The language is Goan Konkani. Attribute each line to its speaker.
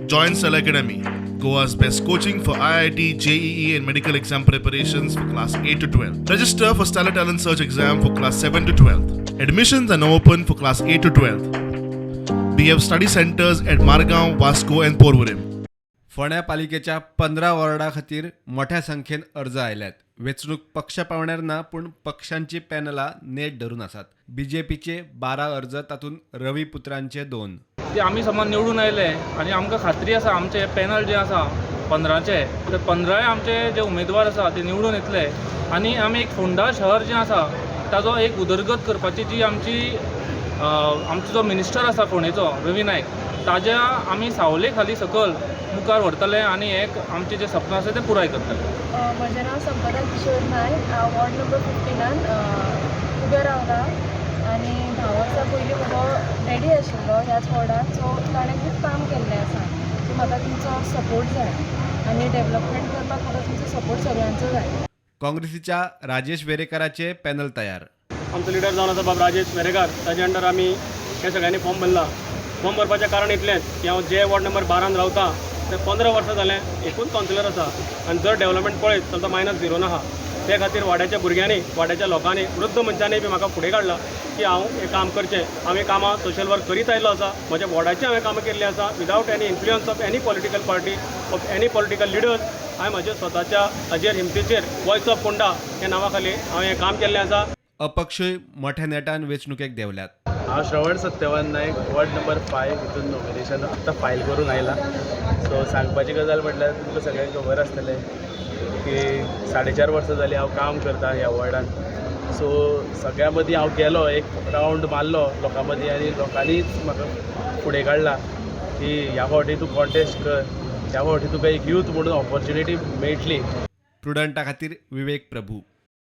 Speaker 1: Join Stellar Academy, Goa's best coaching for IIT, JEE, and medical exam preparations for class 8 to 12. Register for Stellar Talent Search exam for class 7 to 12. Admissions are now open for class 8 to 12. We have study centers at Margaon, Vasco, and Porvorim.
Speaker 2: फोंड्या पालिकेच्या 15 वॉर्डा खातीर मोठ्या संख्येन अर्ज आयल्यात. वेंचणूक पक्ष पावण्यार ना, पूण पक्षांची पॅनलां नेट धरून आसात. बीजेपीचे 12 अर्ज, तातूंत रवी पुत्रांचे 2.
Speaker 3: ते आमी समज निवडून आयले आनी आमकां खात्री आसा, आमचें पॅनल जें आसा 15चें, ते 15य आमचे जे उमेदवार आसा ते निवडून येतले आनी आमी एक फोंडा शहर जें आसा ताजो एक उदरगत करपाची जी आमची, आमचो जो मिनिस्टर आसा फोंडेचो रवी नायक, ताज्या आमी सावले खाली सकयल मुखार व्हरतले आनी एक आमचें जें सपन आसा तें पुराय करतले.
Speaker 4: म्हजें नांव संपदा किशोर नायक. हांव वॉर्ड नंबर 15न उबें रावलां आनी 10 वर्सां पयलीं म्हजो डॅडी आशिल्लो ह्याच वॉर्डान, सो ताणें खूब काम केल्लें आसा. सो म्हाका तुमचो सपोर्ट जाय आनी डेवलपमेंट करपाक म्हाका तुमचो सपोर्ट सगळ्यांचो जाय.
Speaker 2: काँग्रेसीच्या राजेश वेरेकराचे पॅनल तयार.
Speaker 5: आमचो लिडर जावन आसा बाब राजेश वेरेकार, ताजे अंडर आमी हे सगळ्यांनी फॉर्म भरला. फॉर्म भरपाचें कारण इतलेंच की हांव जे वॉर्ड नंबर 12न रावता ते 15 वर्सां जालें एकूच कावन्सिलर आसा आनी जर डेवलपमेंट पळयत जाल्यार तो मायनस झिरोन आहा. ते खातीर वाड्याच्या भुरग्यांनी, वाड्याच्या लोकांनी, वृद्ध मनशांनी बी म्हाका फुडें काडला की हांव हें काम करचें. हांव हें कामां सोशल वर्क करीत आयिल्लो आसा. म्हज्या वॉर्डाचें हांवें कामां केल्लीं आसा without any influence of any political party, of any political leaders. हांवें म्हज्या स्वताच्या हाजेर, हिमतीचेर, वॉयस ऑफ फोंडा ह्या नांवा खाली हांवें हें काम केल्लें आसा.
Speaker 2: अपक्षूय मोठ्या नेटान वेंचणुकेक देंवल्यात.
Speaker 6: हांव श्रवण सत्यवान नायक, वॉर्ड नंबर 5 हितून नॉमिनेशन आत्तां फायल करून आयला. सो सांगपाची गजाल म्हटल्यार तुमकां सगळ्यांक खबर आसतलें की 4.5 वर्सां जालीं हांव काम करता ह्या वॉर्डान. सो सगळ्यां मदीं हांव गेलो, एक रावंड मारलो लोकां मदीं आनी लोकांनीच म्हाका फुडें काडला की ह्या फावटी तूं कॉन्टेस्ट कर, ह्या फावटी तुका एक यूथ म्हणून ऑपॉर्च्युनिटी मेळटली.
Speaker 2: प्रुडंटा खातीर विवेक प्रभू.